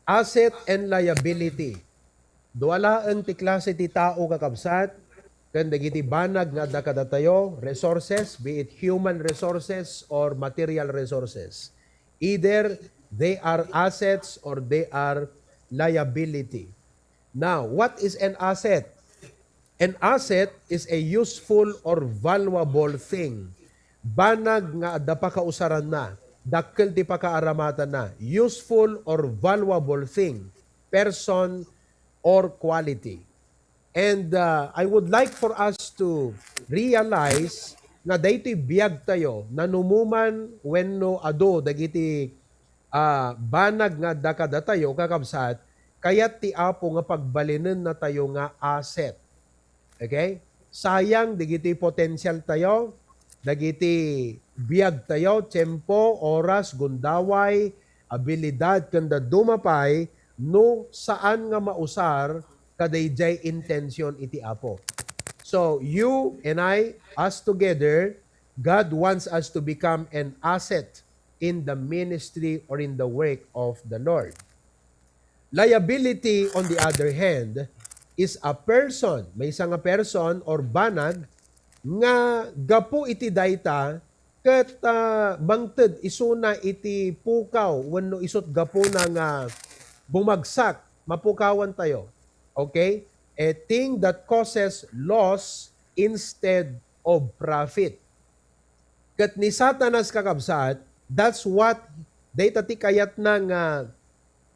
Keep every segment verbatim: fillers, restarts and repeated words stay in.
Asset and liability. Dua laeng ti klase ti tao, kakabsat, ken dagiti banag nga adda kadatayo, resources, be it human resources or material resources. Either they are assets or they are liability. Now, what is an asset? An asset is a useful or valuable thing. Banag nga adda pakausaranna, dakkel ti pakaaramatanna, useful or valuable thing, person, or quality. And, uh, I would like for us to realize nga daytoy biagtayo, nanumuman wenno adu dagiti, ah, banag nga adda kadatayo, kakabsat, kayat ti Apo nga pagbalinennatayo nga asset. Okay? Sayang dagiti potensial tayo, dagiti biag tayo, tiempo, oras, gundaway, abilidad, ken dadduma pay no saan nga mausar kadaydiay intention iti Apo. So, you and I, us together, God wants us to become an asset in the ministry or in the work of the Lord. Liability, on the other hand, is a person, maysa nga person or banag nga gapu iti dayta ket, ah, mangted isuna iti pukaw wenno isut' gapuna nga bumagsak, mapukawan tayo. Okay? A thing that causes loss instead of profit. Ket ni Satanas, kakabsat, that's what dayta ti kayatna nga,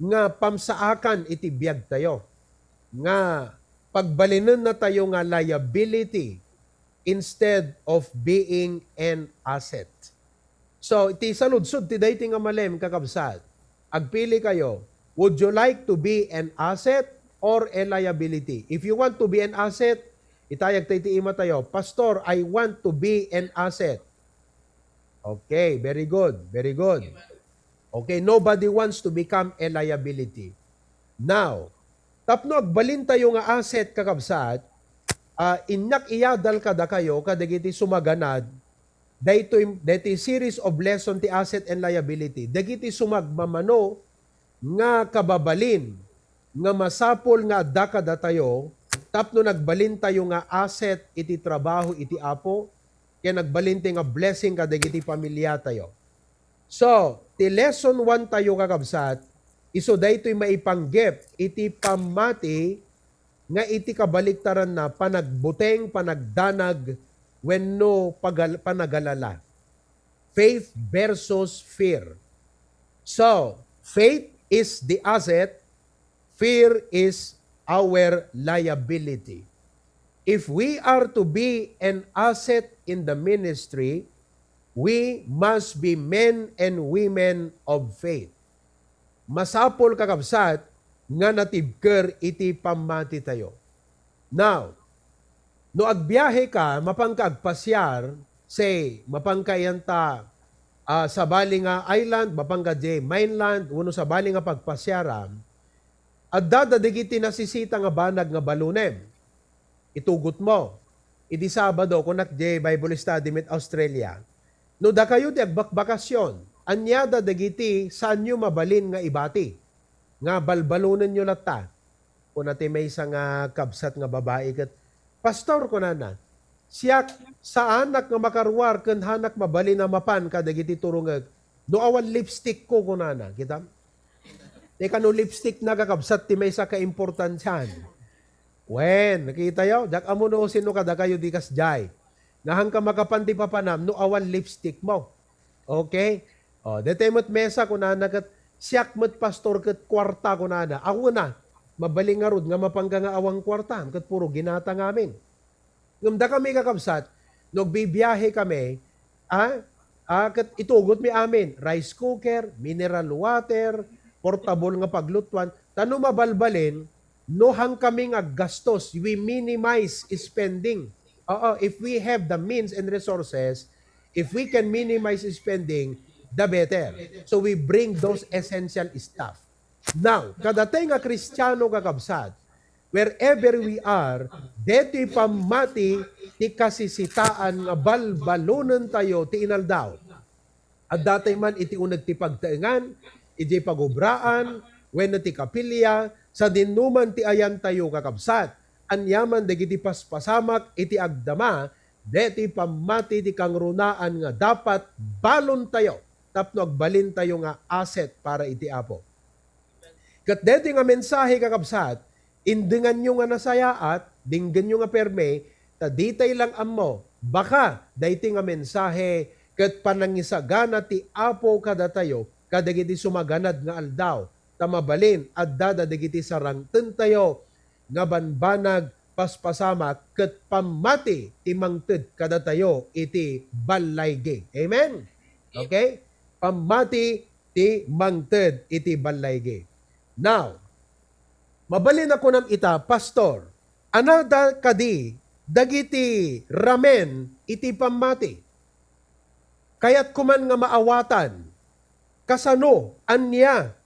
nga pamsaakan iti biagtayo, nga pagbalinennatayo nga liability instead of being an asset. So, iti saludsod ti daytoy nga malem, kakabsat, agpili kayo, would you like to be an asset or a liability? If you want to be an asset, itayag ta iti imatayo, "Pastor, I want to be an asset." Okay, very good, very good. Okay, nobody wants to become a liability. Now, tapno agbalintayo nga asset, kakabsat, ah, innak iyadal kadakayo kadagiti sumaganad daytoy, daytoy series of lesson ti asset and liability. Dagiti sumagmamano nga kababalin nga masapul nga adda kadatayo tapno nagbalintayo nga asset iti trabaho iti Apo, ken nagbalintayo nga blessing kadagiti pamiliatayo. So, ti lesson one tayo, kakabsat, isu daytoy maipanggep iti pammati nga iti kabaliktaranna, panagbuteng, panagdanag, wenno pagal-, panagalala. Faith versus fear. So, faith is the asset, fear is our liability. If we are to be an asset in the ministry, we must be men and women of faith. Masapul, kakabsat, nga natibker iti pammatitayo. Now, no agbiahe ka, mapanka agpasiar, say, mapanka iyanta, ah, sabali nga island, mapanka di mainland, wenno sabali nga pagpasiaram, adda dagiti nasisita nga banag nga balunem. Itugot mo. Idi Sabado, kunak di Bible study met Australia, "No dakayo ti agbakbakasyon, ania da dagiti saanyo mabalin nga ibati, nga balbalonenyo latta?" Kuna ti maysa nga kabsat nga babai ket, "Pastor," kunana, "siak, saanak nga makaruar ken haanak mabalin a mapan kadagiti turongek no awan lipstick ko," kunana. Kitam? Ti kano lipstick na, kakabsat, ti maysa kaimportansian. Wen, nakitayo? Diak ammo no sino kadakayo di kasdiay. Nga haanka makapan ti papanam no awan lipstick mo. Okay? O, daytoy met maysa, kunana ket, "Siak met, pastor, ket kuarta," kunana. Awan a, mabalin ngarud nga mapanka nga awan kuarta, ket puro ginata ngamin. Ngem dakami, kakabsat, no agbibiahe kami, ah, ah, ket itugotmi amin, rice cooker, mineral water, portable nga paglutuan, ta no mabalbalin, no hankami nga aggastos, we minimize spending. Oo, if we have the means and resources, if we can minimize spending, the better. So we bring those essential stuff. Now, kadatay nga Kristiano, kakabsat, wherever we are, detoy pammati ti kasisitaan nga balbalonentayo ti inaldaw. Addatay man iti uneg ti pagtaengan, idiay pagubraan, wenno ti kapilya, sadinoman ti ayantayo, kakabsat. Aniaman dagiti paspasamak iti agdama, deti pammati ti kangrunaan nga dapat balontayo tapno agbalintayo nga asset para iti Apo. Ket deti nga mensahe, kakabsat, indenganyo nga nasayaat, denggenyo nga perme, ta ditay lang ammo, baka daytoy nga mensahe ket panangisagana ti Apo kadatayo kadagiti sumaganad nga aldaw, ta mabalin adda dagiti sarangtentayo nga banbanag, paspasamak, ket pammati ti mangted kadatayo iti ballaygi. Amen? Okay? Pammati ti mangted iti ballaygi. Now, mabalin a kunam ita, Pastor, anada kadi dagiti ramen iti pammati? Kayatko man nga maawatan, kasano, ania,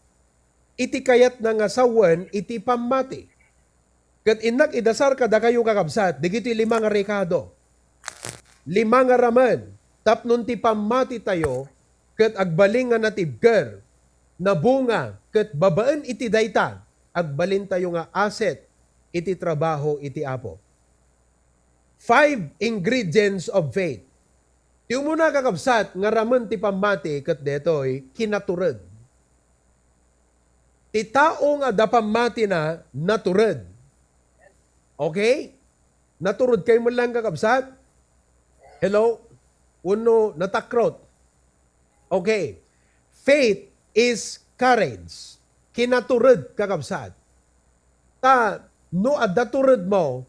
iti kayatna nga sawen iti pammati? Ket innak idasar kadakayo, kakabsat, dagiti lima nga rekado, lima nga ramen, tapno ti pammatitayo ket agbalin nga natibker, nabunga, ket babaen iti dayta, agbalintayo nga asset iti trabaho iti Apo. Five ingredients of faith. Ti umuna, kakabsat, nga ramen ti pammati ket detoy kinatured. Ti tao nga adda pammatina, natured. Okay? Natured kayo man lang, kakabsat? Hello? Wenno natakrot? Okay. Faith is courage. Kinatured, kakabsat. Ta, no adda turedmo,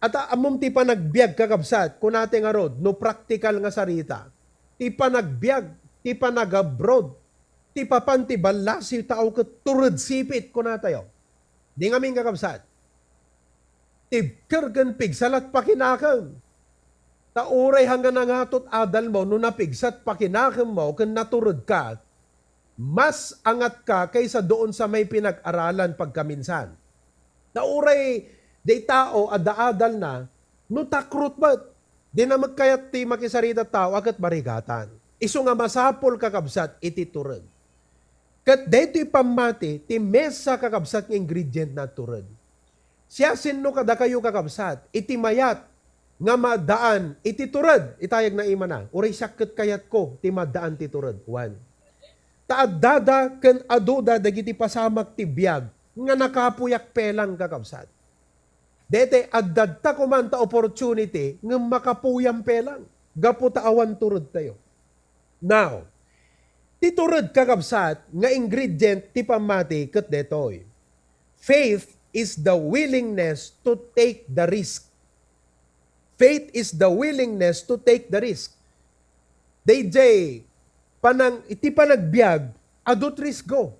ata ammom ti panagbiag, kakabsat, kunate ngarud, no praktikal nga sarita. Ti panagbiag, ti panagabroad, ti papan ti ballasiw tao ket tured sipit, kunatayo. Di ngamin, kakabsat. Tibker ken pigsa lat pakinakem. Ta uray hanggan nangatot adalmo, no napigsat pakinakemmo ken natured ka, mas angat ka kaysa doon sa may pinag-aralan pagkaminsan. Ta uray day tao adda adalna, no takrot met, di na met kayat ti makisarita tao a ket marigatan. Isu nga masapul, kakabsat, iti tured. Ket daytoy pammati, ti mesa, kakabsat, nga ingredient na tured. Siasino kadakayo, kakabsat, iti mayat nga maddaan iti tured? Itayag na imana, uray siak ket kayatko ti maddaan ti tured. One. Ta addada ken aduda dagiti pasamak ti biag nga nakapuyak pelang, kakabsat. Daytay addadta koman ta opportunity ngem makapuyam pelang gapu ta awan turedtayo. Now, ti tured, kakabsat, nga ingredient ti pammati ket detoy. Faith is the willingness to take the risk. Faith is the willingness to take the risk. Dayjay panang-, iti panagbiag, adu ti risko.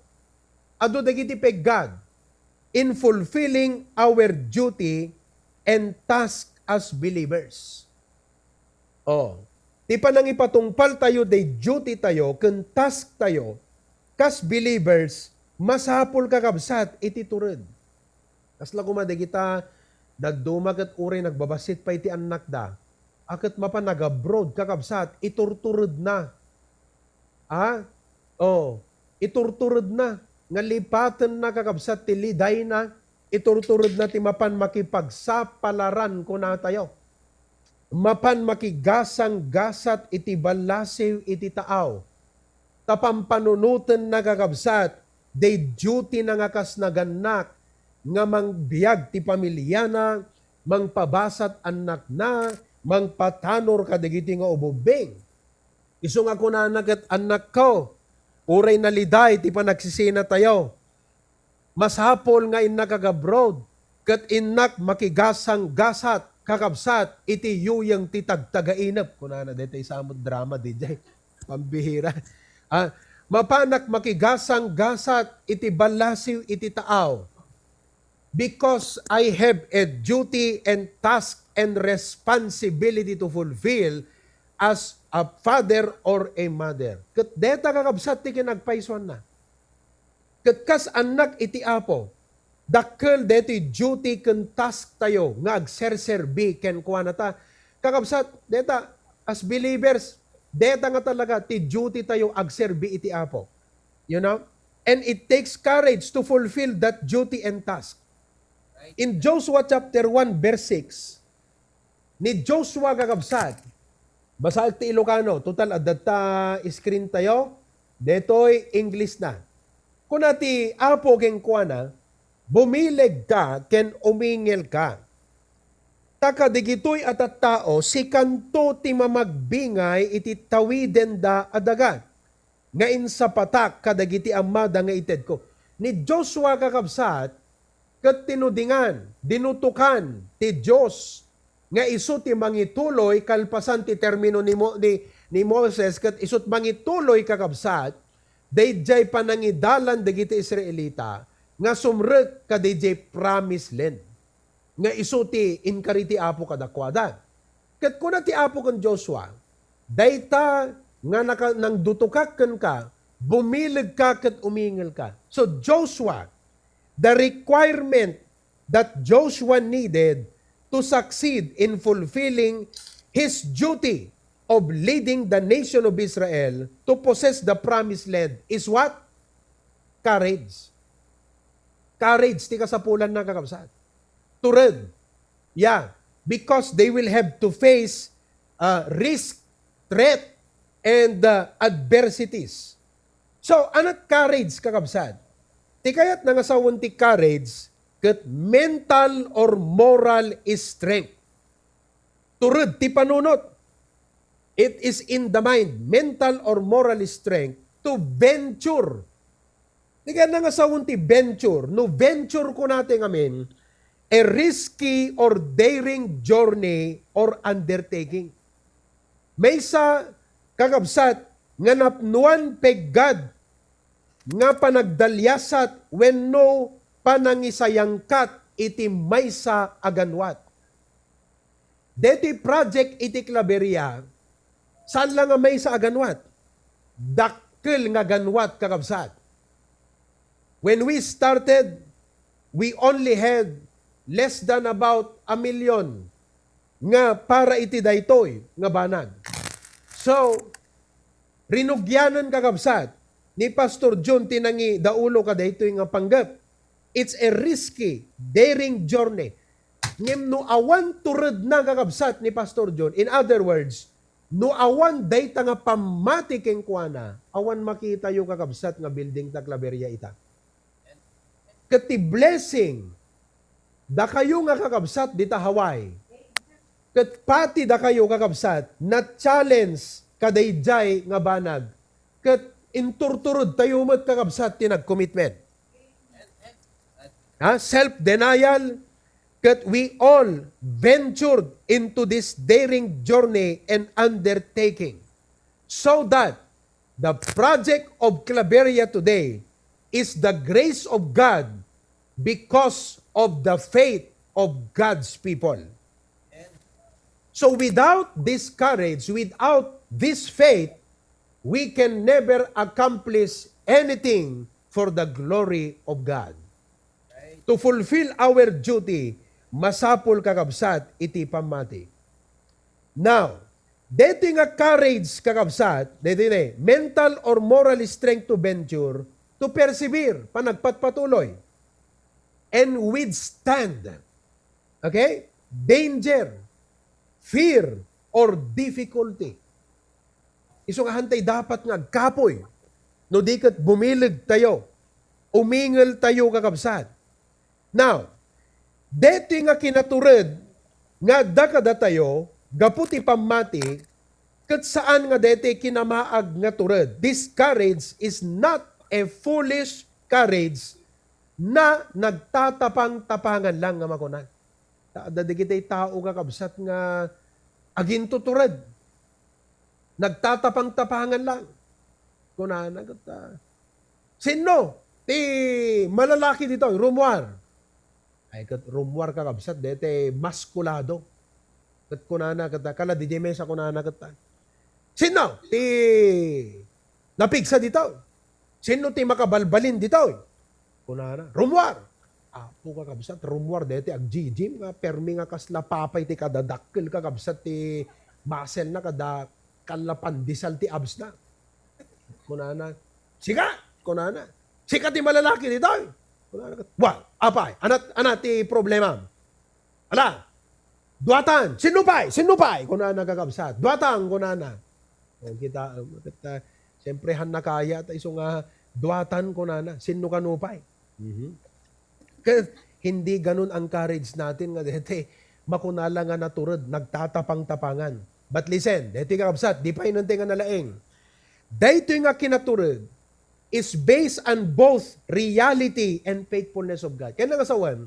Adu dagiti peggad in fulfilling our duty and task as believers. Oh, ti panangipatungpaltayo day duty tayo ken task tayo kas believers, masapul, kakabsat, iti tured. Kasla koma dagita dadduma ket uray nagbabassit pay ti annakda, a ket mapan nag-abroad, kakabsat, iturturedna. Ah? Oh, iturturedna nga lipatenna, kakabsat, ti lidayna, iturturedna ti mapan makipagsapalaran, kunatayo. Mapan makigasanggasat iti ballasiw iti taaw. Ta pampanunotenna, kakabsat, day duty na nga kas nagannak nga mangbiag ti pamiliana, mangpabasat annakna, mangpatanor kadagiti nga ububbing. Isu nga kunana ket, "Annakko, uray naliday ti panagsisina tayo, masapul nga innak ag-abroad ket innak makigasanggasat, kakabsat, iti yuyeng ti tagtagainep." Kunana, daytoy sa met drama, D J. Pambihira. Ah, "Mapanak makigasanggasat iti ballasiw iti taaw." Because I have a duty and task and responsibility to fulfill as a father or a mother. Ket deta, kakabsat, ti kinagpaysuanna. Ket kas annak iti Apo, dakkel detoy duty ken task tayo nga agserserbi kenkuana ta. Kakabsat, deta, as believers, deta nga talaga ti duty tayo agserbi iti Apo. You know? And it takes courage to fulfill that duty and task. In Joshua chapter one, verse six, ni Joshua, kakabsat, basaek ti Ilocano, total, adda ta screen tayo, detoy English na. Kuna ti Apo kenkuana, "Bumileg ka ken umingel ka. Ta kadigitoy a tattao, sikanto ti mamagbingay iti tawidenda a daga nga insapatak kadagiti ammada nga itedko." Ni Joshua, kakabsat, ket tinudingan, dinutokan ti Dios nga isu ti mangituloy kalpasan ti termino ni Mo-, ni, ni Moses, ket isut mangituloy, kakabsat, daydiay panangidalan dagiti Israelita nga sumrek kadaydiay promised land nga isu ti inkari ti Apo kadakuada. Ket kuna ti Apo ken Joshua, "Dayta nga naka-, nangdutokak kenka, bumileg ka ket umingel ka." So Joshua, the requirement that Joshua needed to succeed in fulfilling his duty of leading the nation of Israel to possess the promised land is what? Courage. Courage ti kasapulanna, kakabsat. Tured. Yeah. Because they will have to face, uh, risk, threat, and, uh, adversities. So, anat courage, kakabsat? Ti kayatna nga sawen ti courage, ket mental or moral strength. Tured ti panunot. It is in the mind, mental or moral strength to venture. Ti kayatna nga sawen ti venture. No venture kunata ngamin, a risky or daring journey or undertaking. Maysa, kakabsat, nga napnuan peggad nga panagdaliasat wenno panangisayangkat iti maysa a ganwat. Deti project iti Claveria, saan la nga maysa a ganwat. Dakkel nga ganwat, kakabsat. When we started, we only had less than about a million nga para iti daytoy nga banag. So, rinugianan, kakabsat, ni Pastor John ti nangidaulo kadaytoy nga panggep. It's a risky, daring journey. Ngem no awan turedna, kakabsat, ni Pastor John, in other words, no awan dayta nga pammati kenkuana, awan makitayo, kakabsat, nga building ta Claveria ita. Ket ti blessing, dakayo nga kakabsat dita Hawaii, ket pati dakayo, kakabsat, na-challenge kadaydiay nga banag, ket inturtured tayo met, kakabsat, ti nagcommitment. Ha? Self-denial, ket we all ventured into this daring journey and undertaking so that the project of Claveria today is the grace of God because of the faith of God's people. So without this courage, without this faith, we can never accomplish anything for the glory of God. To fulfill our duty, masapul, kakabsat, iti pammati. Now, daytoy nga courage, kakabsat, daytoy ne, mental or moral strength to venture, to persevere, panagpatpatuloy, and withstand, okay, danger, fear, or difficulty. Isu nga hantay dapat nga agkapoy, no di ket bumileg tayo, umingel tayo, kakabsat. Now, daytoy nga kinatured nga adda kadatayo gapu ti pammati, ket saan nga daytoy kinamaag nga tured. This courage is not a foolish courage na nagtatapang-tapangan lang nga makuna. Ta adda dagiti tao, kakabsat, nga agintutured. Nagtatapang-tapangan lang. Kunana ket, ah, "Sinno ti malalaki ditoy? Rumuar." Ay, ket rumuar, kakabsat, daytoy maskulado. Ket kunana ket, ah, kala didiay mesa, kunana ket, ah, "Sinno ti napigsa ditoy? Sinno ti makabalbalin ditoy?" Kunana, "Rumuar." Apo, kakabsat, rumuar daytoy agjijim nga permi nga kasla papay ti kadadakkel, kakabsat, ti muscle na, kada kasla pandesal ti abs na. Kunana, "Sika!" kunana. Sika ti malalaki ditoy. Kunana ket, "Wa, apay, anat, anat ti problema? Ala, duatan, sinno pay, sinno pay?" Kunana kakabsat. "Duatan," kunana. O, kita, kita, siyempre, han nakaya, ta isu nga, "Duatan," kunana. "Sinno kano pay?" Mhm. Kaya hindi ganun ang courage natin nga dete, makuna la nga natured, nagtatapang-tapangan. But listen, deti kakabsat, di pay nante nga nalaing. Daytoy nga kinatured is based on both reality and faithfulness of God. Kaya nga sawen,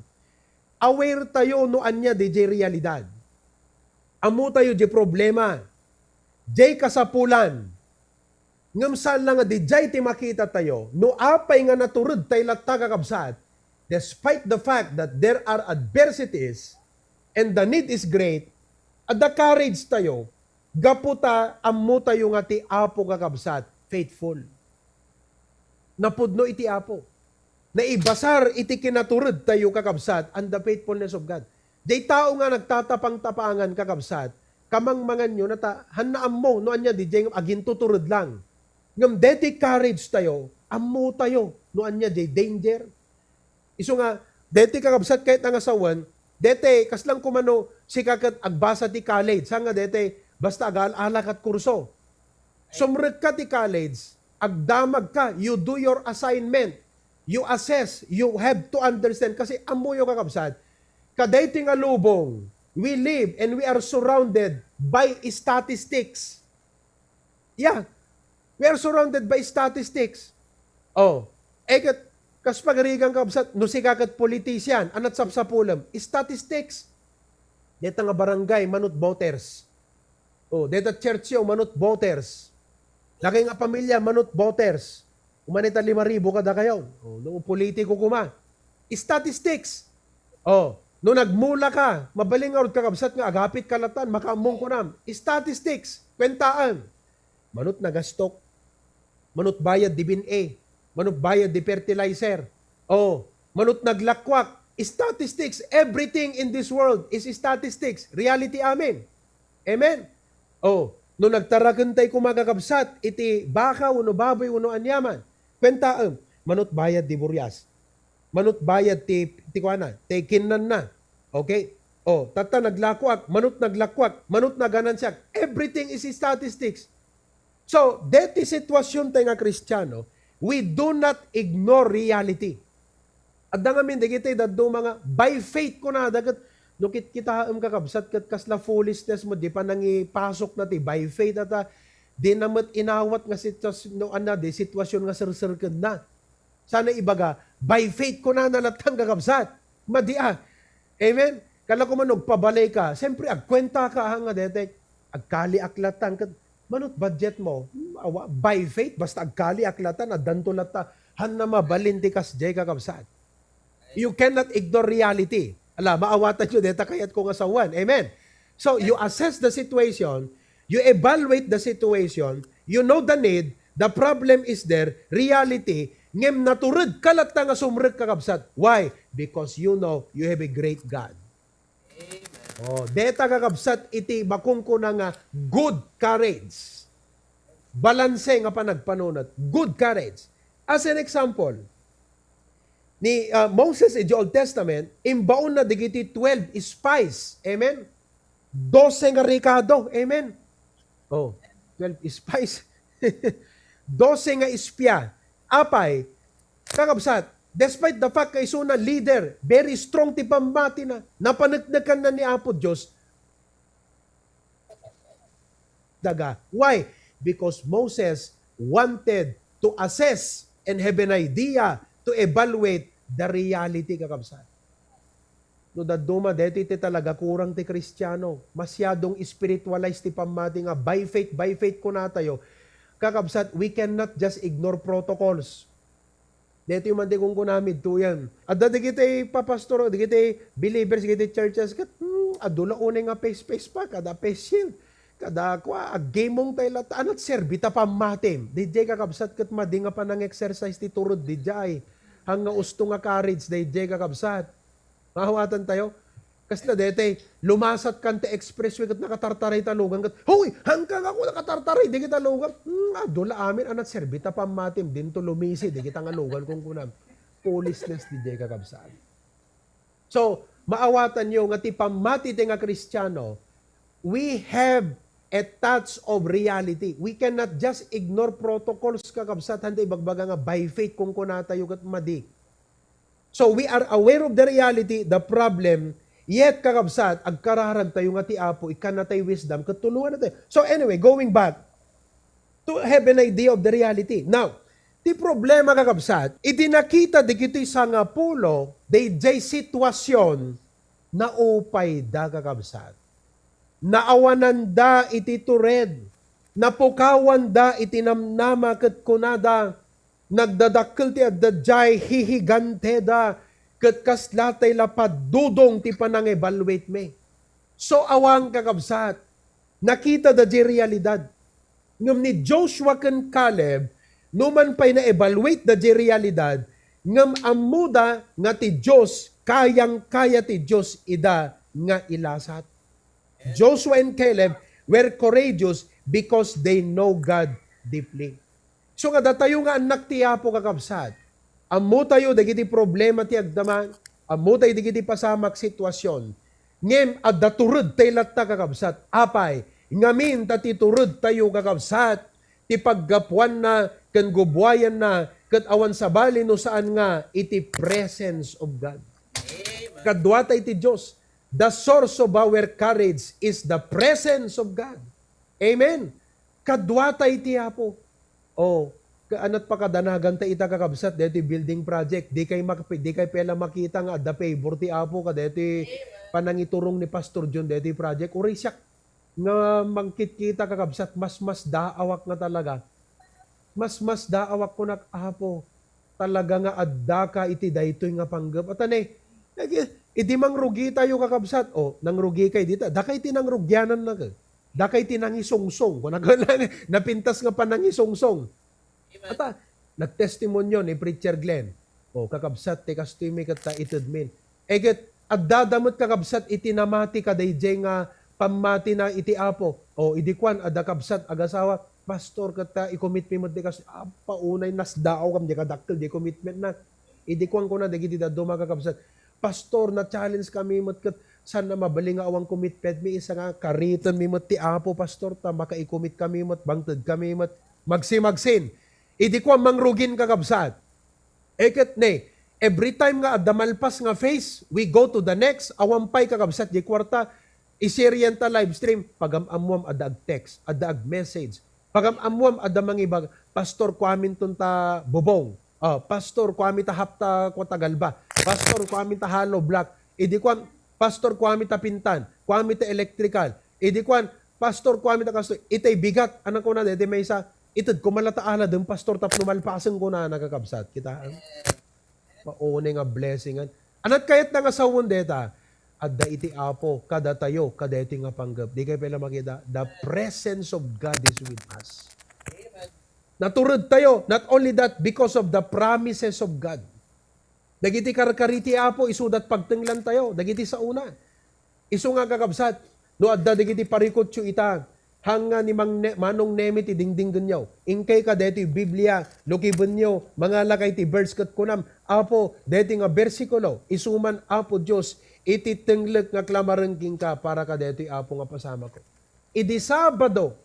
aware tayo no ania di jay realidad. Ammo tayo jay problema, jay kasapulan, Ngem saan la nga dijay ti makita tayo, no apay nga natured tay latta, kakabsat, despite the fact that there are adversities and the need is great, adda courage tayo, gapu ta ammo tayo nga ti Apo, kakabsat, faithful. Napudno iti Apo. Naibasar iti kinatured tayo, kakabsat, and the faithfulness of God. Jay tao nga nagtatapang-tapangan, kakabsat, kamangmanganyo na ta, han naammo no ania di jay agintutured lang. Ngem deti courage tayo, ammo tayo no ania jay danger. Isu nga, deti kakabsat, kayat nga sawen, deti, kaslang kumano, sika ket agbasa ti college, saan nga deti, basta agal-ala kat kurso. Sumrekka ti college, agdamagka, you do your assignment, you assess, you have to understand, kasi ammoyo, kakabsat, kadaytoy nga lubong, we live and we are surrounded by statistics. Yeah. We are surrounded by statistics. Oh, eh, ket, kas pagarigan, kabsat, no sika ket politician, anat sapsapulem? Statistics. Deta nga barangay, manut voters. Oh, deta church yo, manut voters. Laki nga pamilya, manut voters. Umanay ta lima ribu kadakayo. Oh, no politiko kuma. Statistics. Oh, no nagmula ka, mabalin nga rod, kakabsat, nga agapit ka latan, makaammong kunam. Statistics. Kwentaem. Manut nagastok. Manut bayad di bin-e. Manut bayad di fertilizer. Oh, manut naglakwak. Statistics. Everything in this world is statistics. Reality amin. Amen? Oh, no nagtaraken tay kuma, kakabsat, iti baka wenno baboy wenno aniaman, kwentaem, manut bayad di burias. Manut bayad ti, ti kuana, ti kinnanna. Okay? Oh, tatta naglakuak, manut naglakuak, manut naganansiak. Everything is statistics. So, deti situasion tay nga Kristiano, we do not ignore reality. Adda ngamin dagiti dadduma nga by faith kunada ket no kitkitaem, kakabsat, ket kasla foolishness met di panangipasokna ti by faith, ata dina met inawat nga sitwas-, no, ania, di situasion nga serserkenna. Sana ibaga, by faith kunana latta, kakabsat. Madi a. Amen? Kala ko man, agpabalay ka. Siyempre, agkuenta ka, ha, nga detek. Agkaliak latta, ket manut budget mo, hmm, awa, by faith, basta agkaliak latta, addanto latta. Hanna mabalin ti kasdiay, kakabsat. You cannot ignore reality. Ala, maawatan yo deta kayat ko nga sawen. Amen? So, you assess the situation, you evaluate the situation, you know the need, the problem is there, reality, ngem natured ka latta nga sumrek, kakabsat. Why? Because you know you have a great God. Oh, deta, kakabsat, iti makunkuna nga good courage. Balanse nga panagpanunot. Good courage. As an example, ni, ah, Moses iti Old Testament, imbaonna dagiti twelve spies. Amen? Dose nga rekado. Amen? Oh, twelve spies. Dose nga espia. Apay, kakabsat, despite the fact nga isuna leader, very strong ti pammatina, napaneknekanna ni Apo Dios, daga. Why? Because Moses wanted to assess and have an idea to evaluate the reality, kakabsat. No dadduma, daytoy ti talaga kurang ti Kristiano. Masyadong spiritualize ti pammati nga by faith, by faith kunatayo. Kakabsat, we cannot just ignore protocols. Daytoy man ti kunkunami, tuyan. Adda dagiti papastor, dagiti believers, dagiti churches, ket, hmm, adu la unay nga face-face pa, kada face shield. Kada kua, aggimong tay latta, anat serbi ta pammatim. Didiay, kakabsat, ket madi nga panang-exercise ti turod didiay. Hang nga usto nga courage, didiay, kakabsat. Maawatan tayo? Kasla daytoy, lumasat kan ti expressway ket nakatartaray ta lugan ket, "Hoy, hangka nga ako nakatartaray, di kita lugan." Hmm, adu la amin, anat serbi ta pammatim, dinto lumisi, di kita nga lugan, kunkunam. Foolishness, di jay kakabsat. So, maawatanyo nga ti pammati ti nga Kristiano, we have a touch of reality. We cannot just ignore protocols, kakabsat, handa ibagbaga nga by faith, kunkunatayo ket madi. So, we are aware of the reality, the problem, yet, kakabsat, agkararagtayo nga ti Apo, ikkannatay wisdom, ket tulongannatayo. So, anyway, going back to have an idea of the reality. Now, ti problema, kakabsat, idi nakita dagiti sangapulo, dayjay sitwasion, naupayda, kakabsat. Naawananda iti tured. Napukawanda iti namnama ket kunada, "Nagdadakkel ti adda jay, hihiganteda, ket kasla tay la paddudong ti panangevaluate mi." So, awan, kakabsat, nakitada jay realidad. Ngem ni Joshua ken Caleb, numan pay na-evaluate da jay realidad, ngem ammoda nga ti Dios, kayang-kaya ti Dios ida nga ilasat. Joshua and Caleb were courageous because they know God deeply. So nga datayo nga annak ti Apo, kakabsat, ammotayo dagiti problema ti agdama, ammotayo dagiti pasamak, sitwasion. Ngem adda turedtay latta, kakabsat. Apay? Ngamin ta ti turedtayo, kakabsat, ti paggapuanna ken gubuayanna ket awan sabali no saan nga iti presence of God. Kaduatay ti Dios. The source of our courage is the presence of God. Amen. Kaduatay ti Apo. Oh, kaanat pakadanaganta ita, kakabsat, daytoy building project. Di kay mak-, di kay pay la makita nga adda favor ti Apo kadaytoy panangiturong ni Pastor John daytoy project. Uray siak nga mangkitkita, kakabsat, mas mas daawak nga talaga. Mas mas daawak kunak, Apo, talaga nga addaka iti daytoy nga panggep. Ata ne, agi-, idi mangrugitayo, kakabsat, o, nangrugikay dita, dakay ti nangrugianannak. Dakay ti nangisungsong. Kuna-, napintas nga panangisungsong. Ata, nagtestimonio ni Preacher Glenn. O, kakabsat, ti kastoy mi ket ta itedmin. E ket, addada met, kakabsat, iti namati kadaydiay nga pammatina iti Apo. O, idi kuan, adda kabsat, agasawa, "Pastor, ket ta i-commit mi met di kas-," a, paunay nasdaaw kam di kadakkel di commitment na. Idi kuan kuna dagiti dadduma, kakabsat, "Pastor, na-challenge kami met ket saan a mabalin nga awan commitment mi, isa nga kariten mi met ti Apo, Pastor, ta maka-i-commit kami met, bangted kami met." Magsimagsin. Idi kuan mangrugin, kakabsat. E ket ne, every time nga adda malpas nga phase, we go to the next. Awan pay, kakabsat, di kuarta, i-share-yan ta live stream. Pagam-ammuam, adda ag-text, adda ag-message. Pagam-ammuam, adda mangibag, "Pastor, kuaminton ta bubong. Ah, Pastor, kuami ta half ta kuan ta galba. Pastor, kuami ta hollow block." Idi kuan, "Pastor, kuami ta pintan. Kuami ta electrical." Idi kuan, "Pastor, kuami ta kastoy." Itay bigat. Anang kuna daydi maysa, "Ited koma la ta aladem, Pastor, tapno malpasen," kunana, kakabsat. Kita, paunay nga blessingan. Anat kayat na nga sawen deta? Adda iti Apo kadatayo, kadaytoy nga panggep. Di kay pay la makita, the presence of God is with us. Natured tayo, not only that, because of the promises of God. Dagiti karkari ti Apo, isudat pagtenglan tayo, dagiti saona. Isu nga, kakabsat, no adda dagiti parikutyo ita, hanga ni Mang Ne-, Manong Nemi ti dingdinggenyo. Inkay ka daytoy Biblia, lukibenyo, mangalakay ti verse ket kunam, "Apo, daytoy nga bersikulo, isu man, Apo Dios, iti tenglek nga klamaren kenka para kadaytoy, Apo, nga pasamako." Idi Sabado,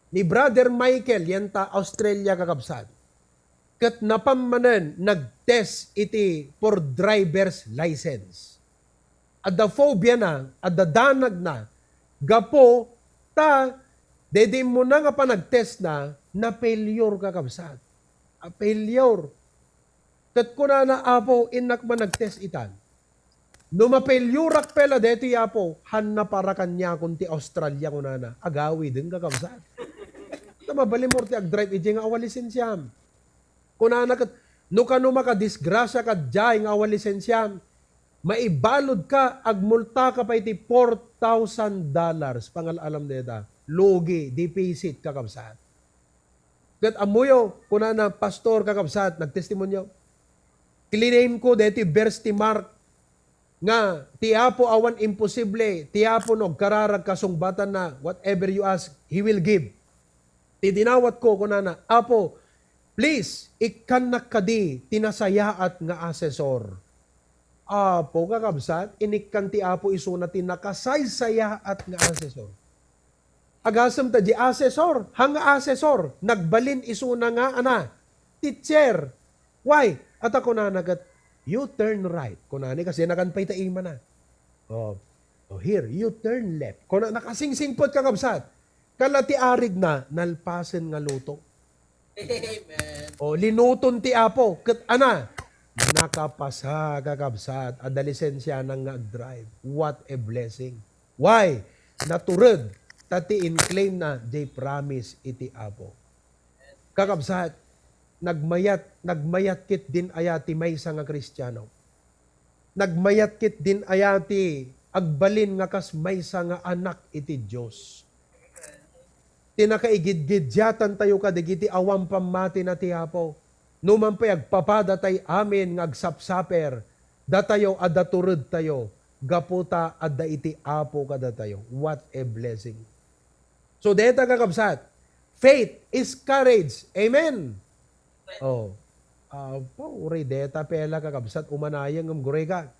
ni Brother Michael, yan ta Australia, kakabsat. Ket napan manen nag-test iti for driver's license. Adda phobia na, adda danag na, gapu ta daydi immuna nga panagtest na, na-failure, kakabsat. A failure. Ket kunana, "Apo, innak man nag-test itan. No ma-failure-ak pay la daytoy, Apo, hanna para kaniakon ti Australia," kunana. Agawiden, kakabsat. Ta mabalin mo ti ag-drive idiay nga awan lisensiam. Kunana ket, "No kano makadisgrasiaka idiay nga awan lisensiam, maibaludka, agmultaka pay ti four thousand dollars." Pangal-alam dayta. Lugi, deficit, kakabsat. Ket ammoyo, kunana, "Pastor, kakabsat, nagtestimonio. Kliname ko daytoy verse ti Mark nga ti Apo awan imposible, ti Apo no agkararag kasungbatanna, whatever you ask, He will give. Ti dinawatko, kunana, "Apo, please, ikkannak kadi ti nasayaat nga asesor." Apo, kakabsat, inikkan ti Apo isuna ti nakasaysayaat nga asesor. Agasem ta di asesor, hanga asesor, nagbalin isuna nga ana, teacher. Why? Ata kunana ket, "You turn right." Kunani, kasi nakan pay ta imana. Oh, oh, here, "You turn left." Kuna, nakasingsingpet, kakabsat. Kala ti arigna, nalpasen nga luto. Amen. Oh, linuton ti Apo. Ket ana, nakapasa, kakabsat. Adda lisensiana nga agdrive. What a blessing. Why? Natured ta ti inclaim na, jay promise iti Apo. Kakabsat, nagmayat, nagmayat ketdin aya ti maysa nga Kristiano? Nagmayat ketdin aya ti agbalin nga kas maysa nga anak iti Dios? Ti nakaigidgiddiatantayo kadagiti awan pammati na ti Apo. Numan pay agpapada tay amin nga agsapsaper, datayo a daturedtayo, gapu ta adda iti Apo kadatayo. What a blessing. So, deta, kakabsat, faith is courage. Amen. Oh. Ah, pa, uray deta pela, kakabsat, umanayang ngem gureka.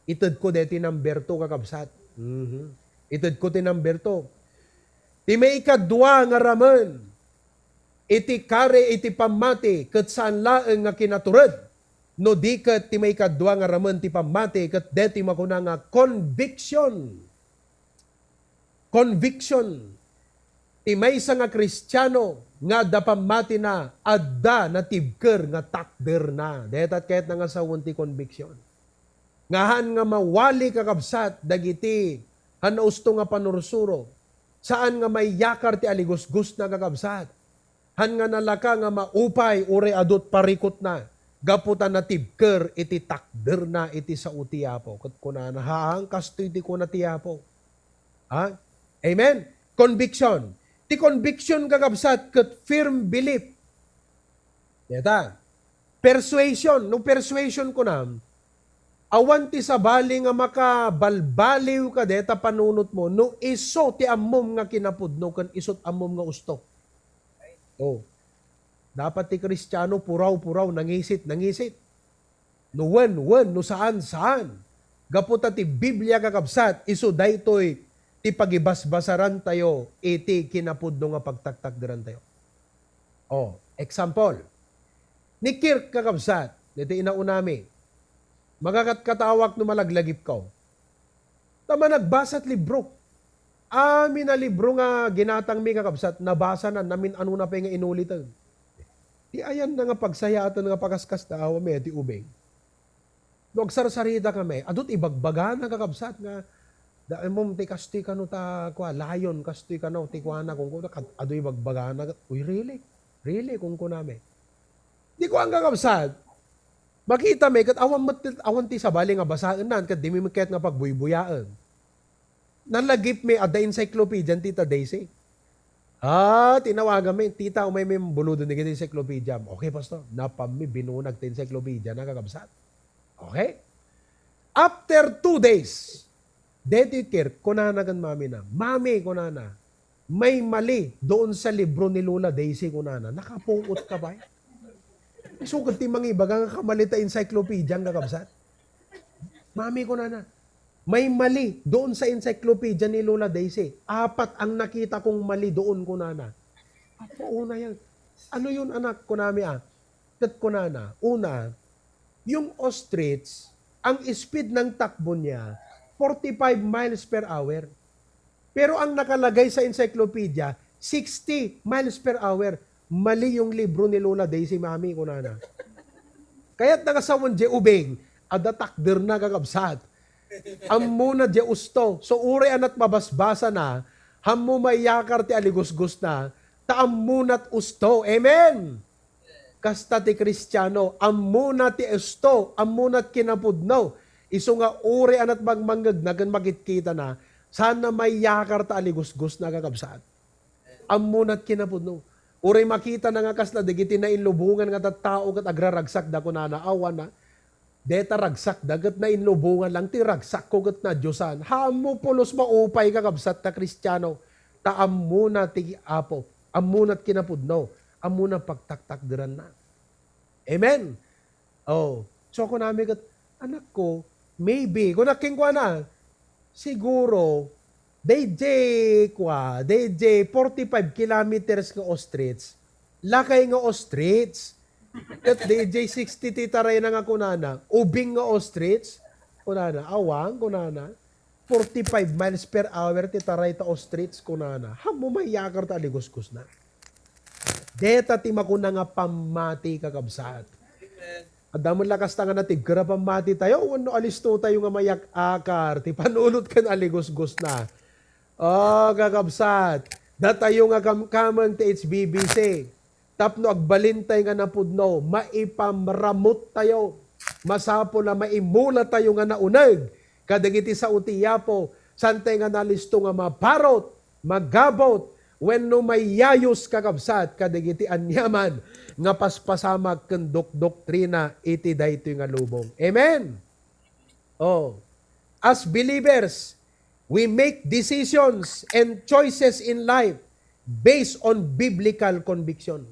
Itedko deti number two, kakabsat. Mhm. Itedko ti number two. Ti maikadua nga ramen iti kare iti pammati ket saan laeng nga kinatured, no di ket ti maikadua nga ramen ti pammati ket deti makuna nga conviction. Conviction. Ti maysa nga Kristiano nga adda pammatina, adda natibker nga takderna. Deta ket nangasawen ti conviction. Nga haan nga mawali, kakabsat, dagiti haan nausto nga panursuro. Saan nga maiyakar ti aligusgosna, kakabsat. Haan nga nalaka nga maupay uray adu ti parikutna gapu ta natibker iti takderna iti sao ti Apo. Ket kunana, "Haan, kastoy ti kuna ti Apo." Ha? Amen? Conviction. Ti conviction, kakabsat, ket firm belief. Deta. Persuasion. No persuasion kunam, awan ti sabali nga makabalbaliw kadeta panunotmo no isu ti ammom nga kinapudno ken isu ti ammom nga usto. Oh. Dapat ti Kristiano, puraw, puraw, nangisit, nangisit. No wen, wen, no saan, saan. Gapu ta ti Biblia, kakabsat, isu daytoy ti pagibasbasarantayo iti kinapudno nga pagtaktakderantayo. Oh, example. Ni Kirk, kakabsat, daytoy inaunami. Makakatkatawak no malaglagipko. Ta managbasa ti libro. Amin a libro nga ginatangmi, kakabsat, nabasana, namin-anona pay nga inuliten. Ti ayanna nga pagsayaaten nga pakaskas ta awan met ti ubing. No agsarsaridakami, adu ti ibagbagana, kakabsat, nga, "Da, ammom ti kastoy kano ta, kua, lion, kastoy kano, ti kuana," kunkuna, kad-, adu ibagbagana, "Uy, really? Really?" kunkunami. Di kuan, kakabsat, makitami, ket awan met, awan ti sabali nga basaennan, ket dimi met kayat nga pagbuybuyaen. Nalagipmi, adda encyclopedia ni Tita Daisy. Ah, tinawaganmi, "Tita, umaymi buluden dagiti encyclopedia." "Okay, Pastor." Napammi, binunag ti encyclopedia na, kakabsat. Okay? After two days, deti Kirk, kunana ken mamina, "Mami," kunana, "may mali doon sa libro ni Lola Daisy," kunana. "Nakapungot ka ba?" Sugad ti mangibaga nga kamali ta encyclopedia nga, kakabsat. "Mami," kunana, "may mali doon sa encyclopedia ni Lola Daisy. Apat ang nakita kong mali doon," kunana. "Apo, una yan." "Ano yun, anak?" kunami, ah. Ket kunana, una, yung ostrich, ang speed ng takbo niya, forty-five miles per hour. Pero ang nakalagay sa encyclopedia, sixty miles per hour. "Mali yung libro ni Lola Daisy, Mami," kunana. Kaya't nangasawan di ubing, adda takderna, kakabsat. Ammona di usto. So, uray anat mabasbasana, ammo maiyakar ti aligusgosna, ta ammonat usto. Amen! Kasta ti Kristiano, ammona ti usto, ammona ti kinapudno. Isu nga uray anat mangmangngegna ken makitkitana, saanna maiyakar ta aligusgosna, kakabsat. Ammona ti kinapudno. Uray makitana nga kasla dagiti nailubongan nga tattao ket agraragsakda, kunana, "Awan a, Deta ragsakda ket nainlubongan lang ti ragsakko ket nadiosan. Ammo pulos maupay, kakabsat, ta Kristiano. Ta ammona ti Apo. Ammona ti kinapudno. Ammona pagtaktakderanna. Amen. Oh, so kunami ket, "Anakko, maybe," kunak kenkuana, "siguro, daydiay kua, daydiay forty-five kilometers nga ostrich, lakay nga ostrich. Ket daydiay sixty ti tarayna nga kunana, ubing nga ostrich?" Kunana, "Awan," kunana. "Forty-five miles per hour ti taray ta ostrich," kunana. Ammo mayakar ta aligusgusna. Deta ti makuna nga pammati, kakabsat. Adda met la kasta nga natibker a pammati tayo, wenno alisto tayo nga mayak-akar ti panunot ken aligusgusna. Oh, kakabsat, datayo nga kamkameng ti H B B C. Tapno agbalintay nga napudno, maipamramut tayo. Masapul a maimula tayo nga nauneg kadagiti sao ti Apo, santay nga nalisto nga maparot, magabot, wenno mayayus, kakabsat, kadagiti aniaman nga paspasamak ken dokdoktrina iti daytoy nga lubong. Amen? Oh. As believers, we make decisions and choices in life based on biblical conviction.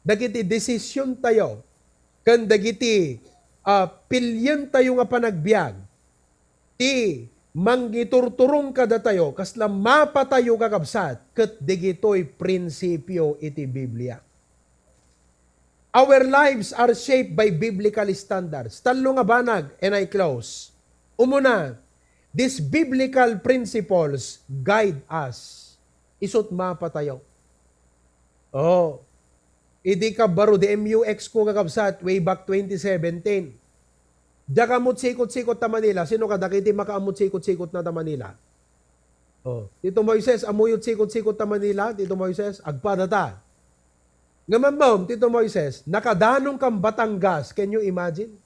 Dagiti desisyon tayo ken dagiti, ah, pilien tayo nga panagbiag ti mangiturturong kadatayo kasla mapa tayo, kakabsat, ket dagitoy prinsipio iti Biblia. Our lives are shaped by biblical standards. Tallo nga banag, and I close. Umuna, these biblical principles guide us. Isut mapa tayo. Oh, idi kabbaro di M U X ko, kakabsat, way back twenty seventeen. Diak ammot sikot-sikot ta Manila. Sino kadagiti makaammo sikot-sikot na ta Manila? Oh, Tito Moises, ammoyo sikot-sikot ta Manila, Tito Moises, agpada ta. Ngem ammom, Tito Moises, nakadanong kam Batangas. Can you imagine?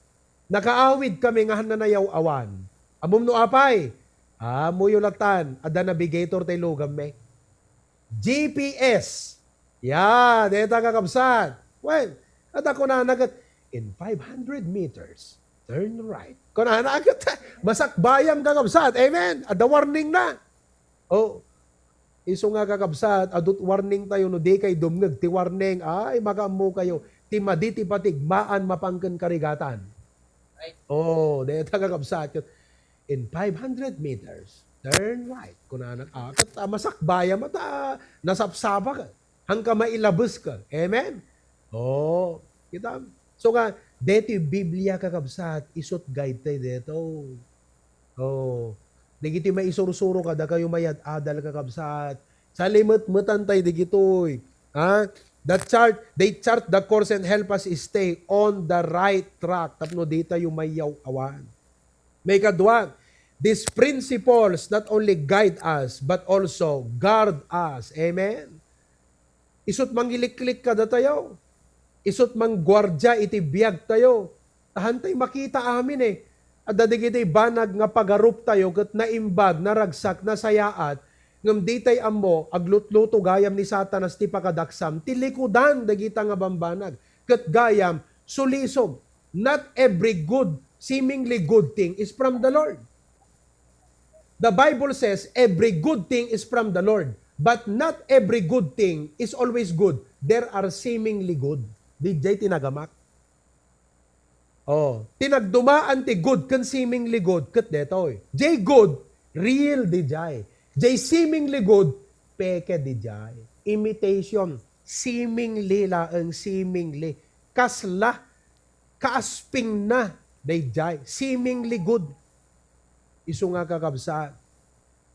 Nakaawid kami nga han nanayaw-awan. Ammom no apay? Ammoyo latan, adda navigator tay lugamme. G P S. Ya, deta, kakabsat. Well, adda kunana ket, "In five hundred meters, turn right." Kunana ket, masakbayam, kakabsat. Amen. Adda warning na. Oh, isu nga, kakabsat, adut warning tayo, no di kay dumngeg ti warning, ay, makaammo kayo. Ti madi ti patigmaan mapan ken karigatan. Oh, deta, kakabsat. "In five hundred meters, turn right." Kunana, ah, ket, ah, masakbayam ta nasapsapa ka. Hanka mailabes ka. Amen? Oh, kita? So nga, deti Biblia, kakabsat, isut guide tayo deto. Oh, dagiti maisursuro kadakayo mayad-adal, kakabsat. Salimetmetan tayo digitoy. Ha? The chart, they chart the course and help us stay on the right track tapno di tayo mayaw-awan. Maikadua, these principles not only guide us, but also guard us. Amen? Isut mangiliklik kadatayo. Isut mangguardia iti biag tayo. Ta hantay makita amin eh. Adda dagiti banag nga pagarup tayo ket naimbag, naragsak, nasayaat, ngem ditay ammo, aglutluto gayam ni Satanas ti pakadaksam, ti likudan dagita nga bambanag. Ket gayam, sulisog. Not every good, seemingly good thing is from the Lord. The Bible says every good thing is from the Lord, but not every good thing is always good. There are seemingly good. Dijay ti nagamak. Oh, ti nagdumaan ti good ken seemingly good ket detoy. Jay good, real dijay. Jay seemingly good, peke dijay. Imitation, seemingly laeng, seemingly. Kasla, kaaspingna, dayjay. Seemingly good. Isu nga, kakabsat,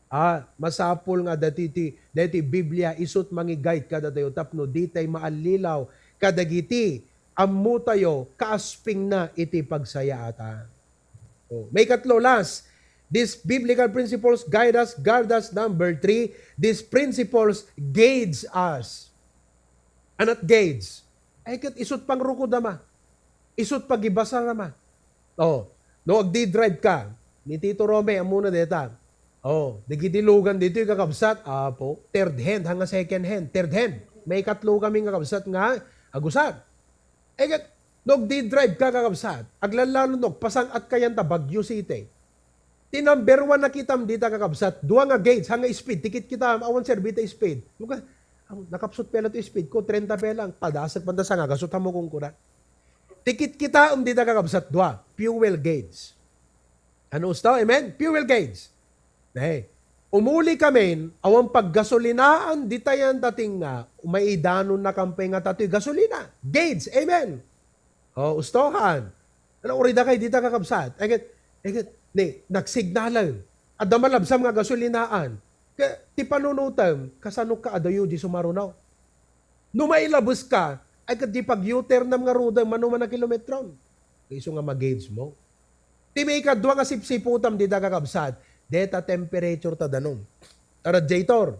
ah, masapul nga dati ti, dati Biblia isut mangi-guide kadatayo tapno ditay maallilaw kadagiti ammotayo kaaspingna iti pagsayaatan. Oh, maikatlo, last, these biblical principles guide us, guard us. Number three, these principles gauge us. Anat gauge? Ay, ket isut pangrukod ama. Isut pagibasar ama. Oh, no, agdi-drive ka, ni Tito Rome, ammona deta. Oh, dagiti lugan ditoy, kakabsat, apo, third hand, hanga second hand, third hand. Maikatlo kami nga kabsat nga agusar. Eh, ket, No agdi-drive ka, kakabsat, aglalalo no agpasang-at ka yan ta Baguio City. Ti number one nakitam dita, kakabsat, dua nga gauge, ha nga speed, ti kitkitaem, awan serbi ta speed. Muka, "Aw, nakapsut pay la ti speed ko, treinta pay lang, padasek pay ta sanga, gasut a mukong ko na." Ti kitkitaem dita, kakabsat, dua, fuel gauge. Ano usto? Amen? Fuel gauge. Hey, umuli kamin, awan paggasolinaan, ditayan dating nga, maidanon na kampay nga tatoy gasolina. Gauge. Amen. O, usto, haan. Ano, uri da kay dita, kakabsat? Eget, eget, ni, nagsignalan. Adda malabsam nga gasolinaan. Ka, ti panunutem, kasano ka adayo di sumaruno? No mailabes ka, ay ket di pag-U-turn-am nga ruda, mano man a kilometron. Isu nga ma-gauge mo. Ti maikadua nga sipsiputam dita, kakabsat, deta temperature ta danum. Ta radiator.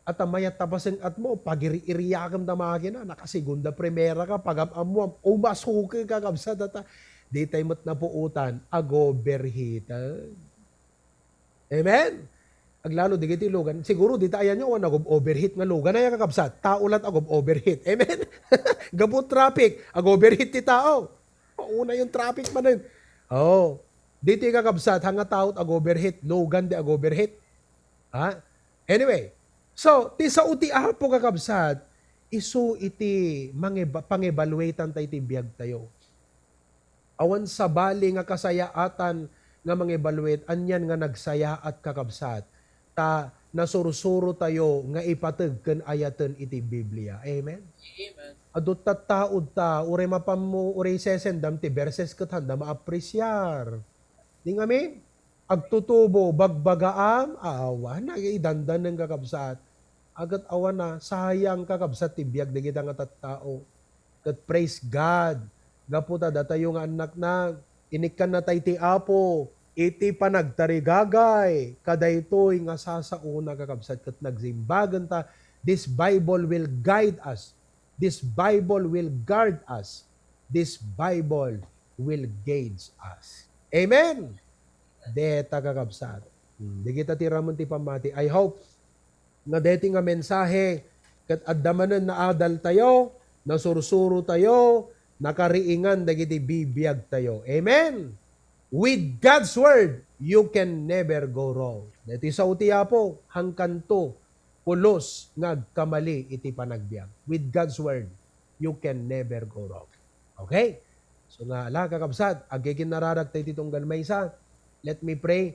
At mayat ta paseng-at mo, pagiri-iriakem ta makina, nakasegunda, primera ka, pagam-ammuam, umasuke, kakabsat, ata. Ditay met napuotan, ag-overheated. Amen? Aglalo, digiti lugan. Siguro, dita ayanyo, awan nag-overheat nga lugan, aya, kakabsat. Tao la't ag-overheat. Amen? Gapu traffic, ag-overheat ti tao. Mauna yung traffic manen. Oh. Dito yung kakabsat, hanga tao't ag-overheat, lugan di ag-overheat. Ha? Anyway, so, ti sao ti Apo, kakabsat, isu iti mangiba-, pangibaluetan tayo ti biag tayo. Awan sabali nga kasayaatan nga mangibaluet, anian nga nagsayaat, kakabsat, ta nasursuro tayo nga ipateg ken ayaten iti Biblia. Amen? Amen. Adu tattaod ta, uray mapammo, uray sesendam ti verses ket handa maapresiar. Di ngamin? Agtutubo, bagbagaam, awan, nagidandanneng, kakabsat. Agat awan a, sayang, kakabsat, ti biag dagita nga tattao. Ket praise God, gapu ta datayo nga annakna, inikkannatay ti Apo iti panagtarigagay. Kadaytoy nga sasaona, kakabsat, ket nagsimbagen ta, this Bible will guide us. This Bible will guard us. This Bible will gauge us. Amen? Deta, kakabsat. Hmm, dagita ti ramon ti pammati. I hope nga deti nga mensahe, ket adda manen naadal tayo, nasursuro tayo, nakariingan dagiti bibiag tayo. Amen? With God's word, you can never go wrong. Deti sao ti Apo, hangkanto, pulos nga agkamali iti panagbiag. With God's word, you can never go wrong. Okay? So nga, ala, kakabsat, agkikinnararak tayo ti tunggal maysa. Let me pray.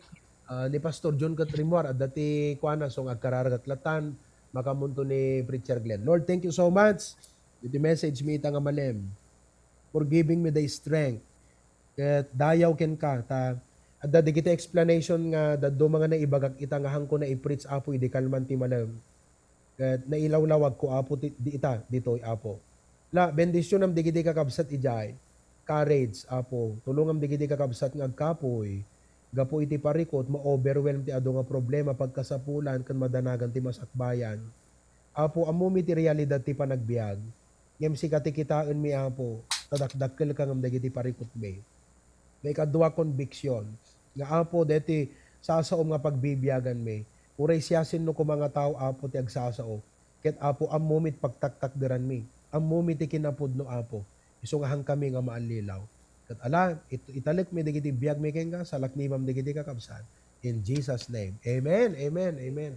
Ah, ni Pastor John ket rimmuar, adda ti kuana, so nga agkararagat latan, makamunto ni Preacher Glenn. Lord, thank you so much. Iti message mi ita nga malem. For giving me the strength. Ket dayaw kenka, ta adda dagiti explanation nga dadduma nga naibagak ita nga hanko na i-preach, Apo, idi kalman ti malem. Ket nailawlawagko, Apo, ti, di ita, ditoy, Apo. La, bendisyonam dagiti kakabsat idiay. Courage, Apo. Tulongam dagiti kakabsat nga agkapuy. Gapu iti parikut, ma-overwhelm ti adu nga problema, pagkasapulan, ken madanagan ti masakbayan. Apo, ammomi ti realidad ti panagbiag. Ngem sika ti kitaenmi, Apo, ta dakdakkelka ngem dagiti parikutmi. Maikadua, conviction. Nga, Apo, deti sasaom nga pagbibiaganmi. Uray siasino koma nga tao, Apo, ti agsasao. Ket, Apo, ammomi ti pagtaktakderanmi. Ammomi ti kinapudno, Apo. Isu nga hankami nga maallilaw. Ket ala, it-, italekmi dagiti biagmi kenka, salaknibam dagiti kakabsat. In Jesus' name. Amen, amen, amen.